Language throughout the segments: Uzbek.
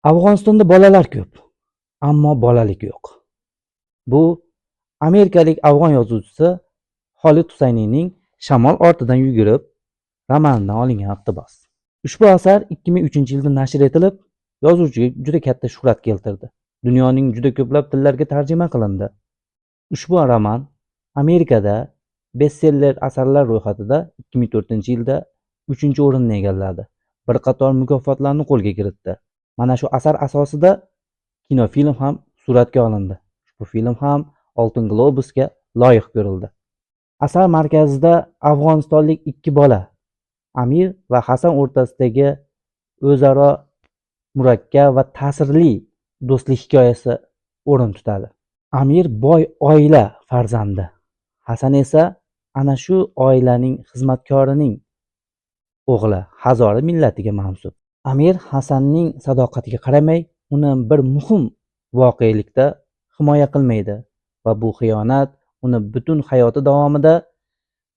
Afg'onistonda bolalar ko'p, ammo bolalik yo'q. Bu amerikalik afg'on yozuvchisi Xolid Husayniyning Shamol ortidan yugurib romanidan olingan iqtibos. Ushbu asar 2003-yilda nashr etilib, yozuvchiga juda katta shuhrat keltirdi. Dunyoning juda ko'plab tillarga tarjima qilindi. Ushbu roman Amerikada bestseller asarlar ro'yxatida 2004-yilda 3-o'rinni egalladi. Bir qator mukofotlarni qo'lga kiritdi. Mana shu asar asosida kinofilm ham suratga olindi. Ushbu film ham Oltin globusga loyiq ko'rildi. Asar markazida afg'onistonlik ikki bola Amir va Hasan o'rtasidagi o'zaro murakkab va ta'sirli do'stlik hikoyasi o'rin tutadi. Amir boy oila farzandi, Hasan esa ana shu oilaning xizmatkorining o'g'li, Hazora millatiga mansub. Amir Hasanning sadoqatiga qaramay, uni bir muhim voqelikda himoya qilmaydi va bu xiyonat uni butun hayoti davomida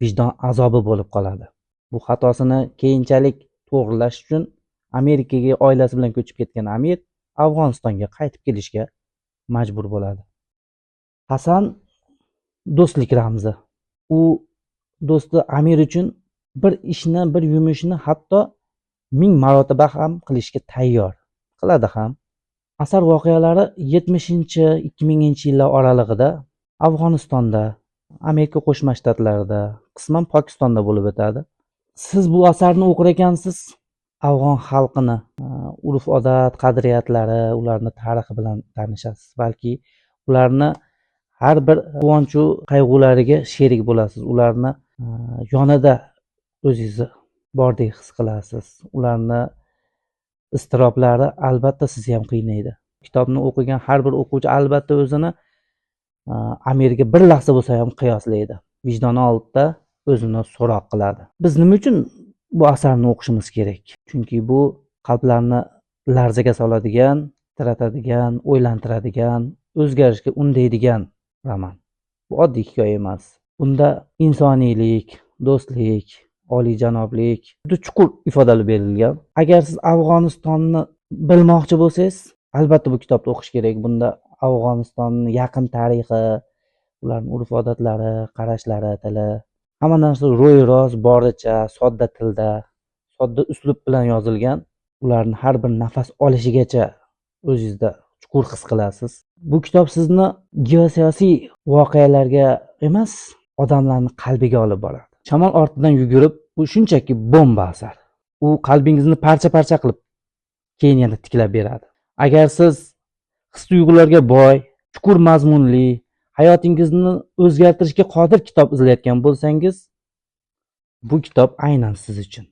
vijdon azobi bo'lib qoladi. Bu xatosini keyinchalik to'g'rilash uchun Amerikaga oilasi bilan ko'chib ketgan Amir Afg'onistonga qaytib kelishga majbur bo'ladi. Hasan do'stlik ramzi. U do'sti Amir uchun bir ishni, bir yumushni hatto 1000 marotaba ham qilishga tayyor. Qiladi ham. Asar voqealari 70-2000-yillar oralig'ida Afg'onistonda, Amerika Qo'shma Shtatlarida, qisman Pokistonda bo'lib o'tadi. Siz bu asarni o'qir ekansiz, afg'on xalqini urf-odat, qadriyatlari, ularni tarixi bilan tanishasiz, balki ularni har bir quvonchu qayg'ulariga sherik bo'lasiz. Ularni yonida o'zingizni bordek his qilasiz. Ularni iztiroblari albatta sizni ham qiynaydi. Kitobni o'qigan har bir o'quvchi albatta o'zini Amirga bir lahza bo'lsa ham qiyoslaydi. Vijdoni oldida o'zini so'roq qiladi. Biz nima uchun bu asarni o'qishimiz kerak? Chunki bu qalblarni larzaga soladigan, titratadigan, o'ylantiradigan, o'zgarishga undaydigan roman. Bu oddiy hikoya emas. Bunda insoniylik, do'stlik, oliyjanoblik juda chuqur ifodalab berilgan. Agar siz Afg'onistonni bilmoqchi bo'lsangiz, albatta bu kitobni o'qish kerak. Bunda Afg'onistonning yaqin tarixi, ularning urf-odatlari, qarashlari, tili, hamma narsa ro'y-rost, boricha, sodda tilda, sodda uslub bilan yozilgan. Ularni har bir nafas olishigacha o'zingizda chuqur his qilasiz. Bu kitob sizni geosiyosiy voqealarga emas, odamlarning qalbiga olib boradi. Shamol ortidan yugurib, bu shunchaki bomba asar. U qalbingizni parcha-parcha qilib keyin yana tiklab beradi. Agar siz his-tuyg'ularga boy, chuqur mazmunli, hayotingizni o'zgartirishga qodir kitob izlayotgan bo'lsangiz, bu kitob aynan siz uchun.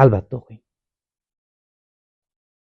Albatta o'qing.